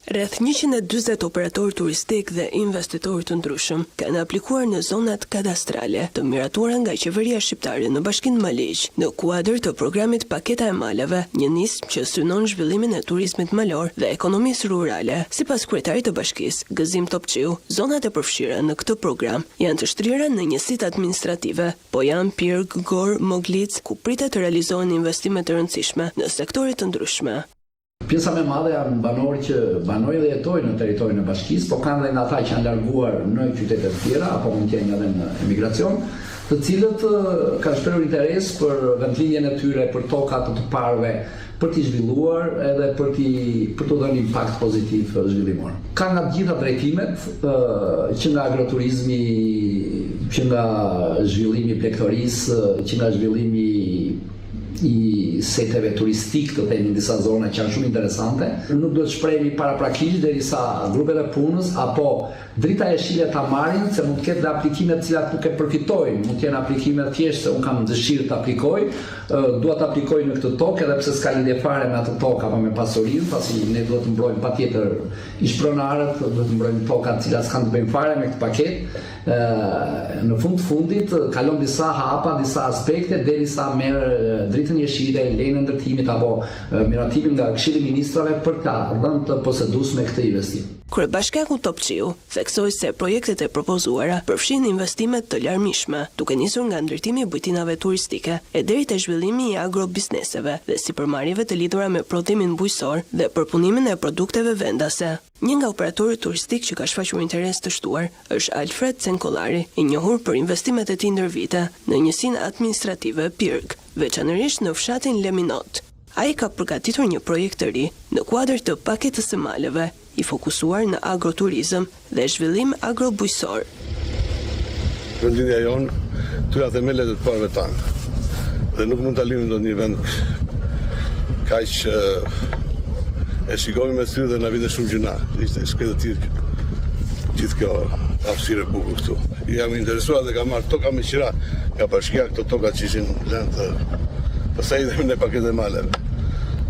Rreth 140 operatorë turistikë dhe investitorë të ndryshëm kanë aplikuar në zonat kadastrale të miratuara nga qeveria shqiptare në Bashkinë Maliq, në kuadër të programit Paketa e Maleve, një nismë që synon zhvillimin e turizmit malor dhe ekonomisë rurale. Sipas kryetarit të bashkisë, Gëzim Topçiu, zonat e përfshira në këtë program janë të shtrira në njësitë administrative Pojan, Pirg, Gorë, Moglicë, ku pritet të realizohen investime të rëndësishme në sektore të ndryshme. Pjesa më e madhe janë banorë që banojnë dhe jetojnë në territorin e bashkisë, po kanë dhe nga ata që janë larguar në qytete të tjera apo mund të jenë edhe në emigracion, të cilët kanë shprehur interes për vendlindjen e tyre, për tokat të të parëve, për t'i zhvilluar edhe për t'i për t'u dhënë impakt pozitiv zhvillimor. Ka nga të gjitha drejtimet, që nga agroturizmi, që nga zhvillimi i blegtorisë, që nga zhvillimi i seteve turistikë, të themi, në disa zona që janë shumë interesante. Nuk duhet të shprehemi paraprakisht derisa grupet e punës apo drita jeshile ta marrin, se mund të ketë dhe aplikime të cilat nuk e përfitojnë, mund të jenë aplikime thjesht se unë kam dëshirë të aplikoj, dua të aplikoj në këtë tokë edhe pse s'ka lidhje fare me atë tokë apo me pasurinë, pasi ne duhet të mbrojmë patjetër ish pronarët, duhet të mbrojmë tokat të cilat s'kanë të bëjnë fare me këtë paketë. Në fund të fundit kalon disa hapa, disa aspekte derisa merr dritën jeshile, lejen e ndërtimit apo miratimin nga Këshilli i Ministrave për ta dhënë të posedueshme këtë investim. Kryebashkiaku Topçiu theksoi se projektet e propozuara përfshijnë investime të larmishme, duke nisur nga ndërtimi i bujtinave turistike e deri te zhvillimi i agrobizneseve dhe sipërmarrjeve të lidhura me prodhimin bujqësor dhe përpunimin e produkteve vendase. Një nga operatorët turistikë që ka shfaqur interes të shtuar është Alfred Cenkollari, i njohur për investimet e tij ndër vite në njësinë administrative Pirg, veçanërisht në fshatin Leminot. Ai ka përgatitur një projekt të ri në kuadër të Paketës së Maleve, i fokusuar në agroturizëm dhe zhvillim agrobujqësor. Vendlindja jonë, këtu janë themelet e të parëve tanë dhe nuk mund ta linim dot një vend kaq e shikojmë me sy dhe na vinte shumë gjynah. Ishte shkretëtirë gjithë kjo hapësirë e bukur këtu. Jam interesuar dhe kam marrë toka me qira nga bashkia këto toka që ishin lënë të pastaj i në paketën e maleve.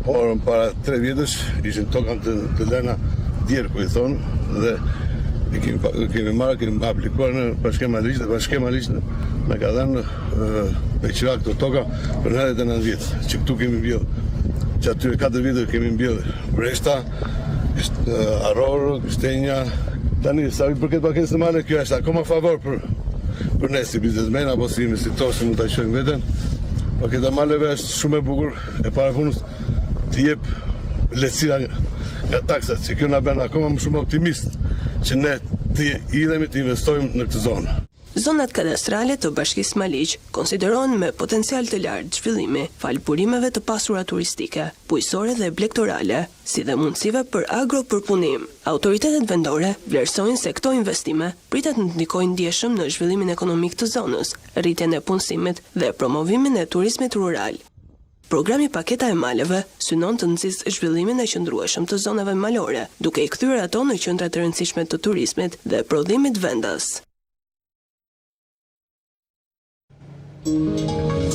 Por para 3 vjetësh ishin toka të, të lëna djerrë ku i thonë dhe i kemi, kemi marrë, kemi aplikuar në Bashkinë Maliq dhe Bashkia Maliq na ka dhënë me qira këto toka për 99 vjet, që këtu kemi mbjellë. Që atyre 4 viteve kemi mbjellë vreshta, arrorë, gështenja. Tani, sa i përket paketës së maleve, kjo është akoma favor për, për ne si biznesmen apo si investitor, si mund ta quajmë veten. Paketa e maleve është shumë e bukur, e para punës të jep lehtësira nga taksat, që kjo na bën akoma më shumë optimist që ne të hidhemi të investojmë në këtë zonë. Zonat kadastrale të Bashkisë Maliq konsiderohen me potencial të lartë zhvillimi, falë burimeve të pasura turistike, bujqësore dhe blegtorale, si dhe mundësive për agropërpunim. Autoritetet vendore vlerësojnë se këto investime pritet të ndikojnë ndjeshëm në zhvillimin ekonomik të zonës, rritjen e punësimit dhe promovimin e turizmit rural. Programi Paketa e Maleve synon të nxisë zhvillimin e qëndrueshëm të zonave malore, duke i kthyer ato në qendra të rëndësishme të turizmit dhe prodhimit vendas.